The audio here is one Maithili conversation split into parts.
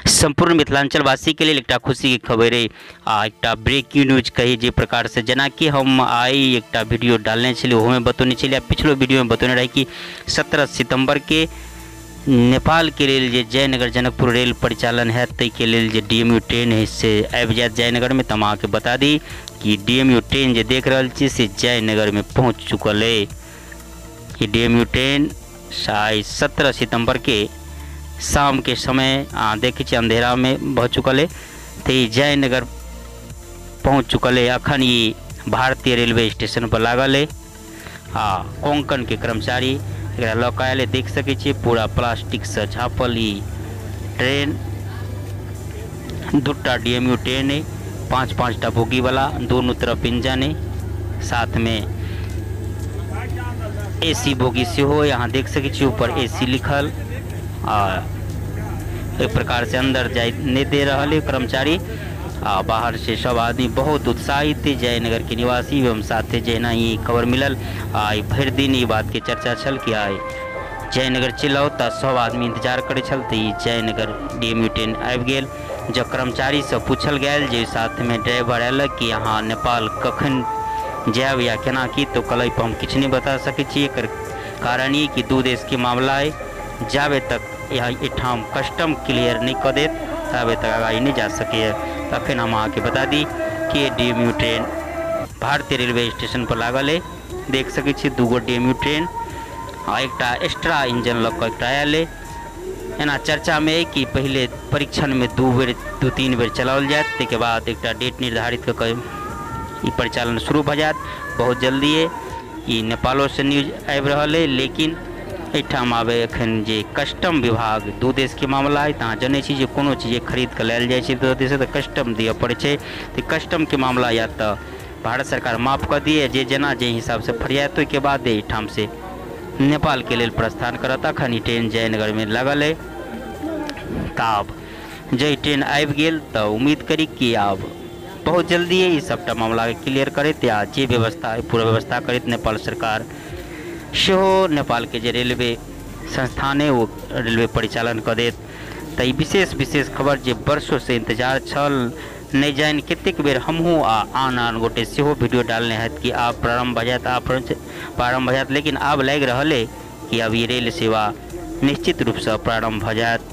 सम्पूर्ण मिथिलांचलवासी के लेल एकटा खुशी के खबर है आ एकटा ब्रेकिंग न्यूज कही जे प्रकार से जेनाकि हम आइ एकटा वीडियो डालने छलियै ओहोमे बतौने छलियै आ पिछलो वीडियोमे बतौने रही कि 17 सितंबर के नेपाल के लेल जे जयनगर जनकपुर रेल परिचालन हैत ताहिके लेल जे डीएमयू ट्रेन है से आबि जायत जयनगर में। तऽ हम अहाँके बता दी कि डीएमयू ट्रेन जे देख रहल छी से जयनगर में पहुँच चुकल है। ई डीएमयू ट्रेन आइ 17 सितंबर के शाम के समय अहाँ देखै छी अंधेरा में भऽ चुकल है। तऽ ई जयनगर पहुँच चुकल है। अखन ई भारतीय रेलवे स्टेशन पर लागल है आ कोंकण के कर्मचारी एकरा लऽ कऽ आयल है। देख सकै छियै पूरा प्लास्टिक से झाँपल ई ट्रेन, दूटा डीएमयू ट्रेन है, 5-5 टा बोगी वाला, दोनों तरफ इंजन है, साथ में एसी बोगी सेहो यहाँ देख सकै छी ऊपर एसी लिखल आ एक प्रकार से अंदर जाय नहीं दे रहल है कर्मचारी आ बाहर से सब आदमी बहुत उत्साहित है। जयनगर के निवासी एवं साथे जहिना ही खबर मिलल आ भरि दिन ई बात के चर्चा छल कि आइ जयनगर चलि आउ तऽ सब आदमी इंतजार करै छल। तऽ ई जयनगर डीएमयू ट्रेन आबि गेल। जब कर्मचारी से पूछल गेल जे साथमे ड्राइवर आयल कि अहाँ नेपाल कखन जायब या केना की, तो कहलक हम किछु नहीं बता सकै छी। एकर कारण ई कि दू देशके मामला है, जाबे तक यहाँ एहिठाम कस्टम क्लियर नहीं कऽ देत ताबे तक आगाँ नहीं जा सकैए। तखन हम अहाँके बता दी कि डीएमयू ट्रेन भारतीय रेलवे स्टेशन पर लागल है। देख सकै छी दूगो डीएमयू ट्रेन आ एकटा एक्स्ट्रा इंजन लऽ कऽ एकटा आयल है। एना चर्चामे अइ कि पहिले परीक्षणमे 2-3 बेर चलाओल जायत, ताहिके बाद एकटा डेट निर्धारित कऽ कऽ ई परिचालन शुरू भऽ जायत। बहुत जल्दिए ई नेपालोसँ न्यूज आबि रहल अइ, लेकिन एहिठाम आब एखन जे कस्टम विभाग दू देशके मामला है तऽ अहाँ जनै छी जे कोनो चीज खरीद कऽ लायल जाइ छै दोसर देशसँ तऽ कस्टम दिअ पड़ै छै। तऽ कस्टमके मामला या तऽ भारत सरकार माफ कऽ दिए जे जेना जे हिसाबसँ फरियात ओहिके बाद एहिठामसँ नेपालके लेल प्रस्थान करत। अखन ई ट्रेन जयनगरमे लागल अइ। तऽ आब जे ट्रेन आबि गेल तऽ उम्मीद करी कि आब बहुत जल्दिए ई सबटा मामलाके क्लियर करैत या जे व्यवस्था है पूरा व्यवस्था करैत नेपाल सरकार सेहो नेपालके जे रेलवे संस्थान है ओ रेलवे परिचालन कऽ देत। तऽ ई विशेष विशेष खबर जे वर्षोसँ इंतजार छल, नहि जानि कतेक बेर हमहूँ आ आन आन गोटे सेहो वीडियो डालने हैत कि आब प्रारम्भ भऽ जायत, आब प्रारम्भ भऽ जायत, लेकिन आब लागि रहल अइ कि आब ई रेल सेवा निश्चित रूपसँ प्रारम्भ भऽ जायत।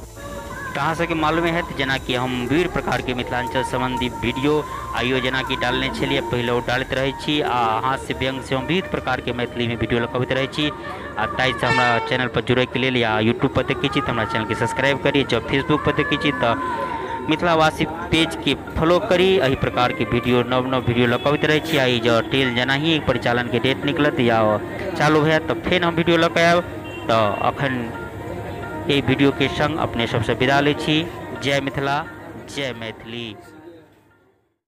तऽ अहाँ सबके मालूमे हैत जेनाकि हम विभिन्न प्रकारके मिथिलांचल सम्बन्धी वीडियो आइयो जेनाकि डालने छलियै, पहिले ओ डालैत रहै छी आ हास्य व्यंग से हम विविध प्रकारके मैथिलीमे वीडियो लऽ कऽ अबैत रहै छी। आ ताहिसँ हमरा चैनल पर जुड़ैके लेल या यूट्यूब पर देखै छी तऽ हमरा चैनलके सब्सक्राइब करी, जँ फेसबुक पर देखै छी तऽ मिथिलावासी पेजके फॉलो करी। एहि प्रकारके वीडियो नव नव वीडियो लऽ कऽ अबैत रहै छी। आ ई जँ ट्रेन जेनाही परिचालनके डेट निकलत या चालू होयत तऽ फेर हम वीडियो लऽ कऽ आयब। तऽ अखन एहि वीडियोके संग अपने सबसँ विदा लै छी। जय मिथिला, जय मैथिली।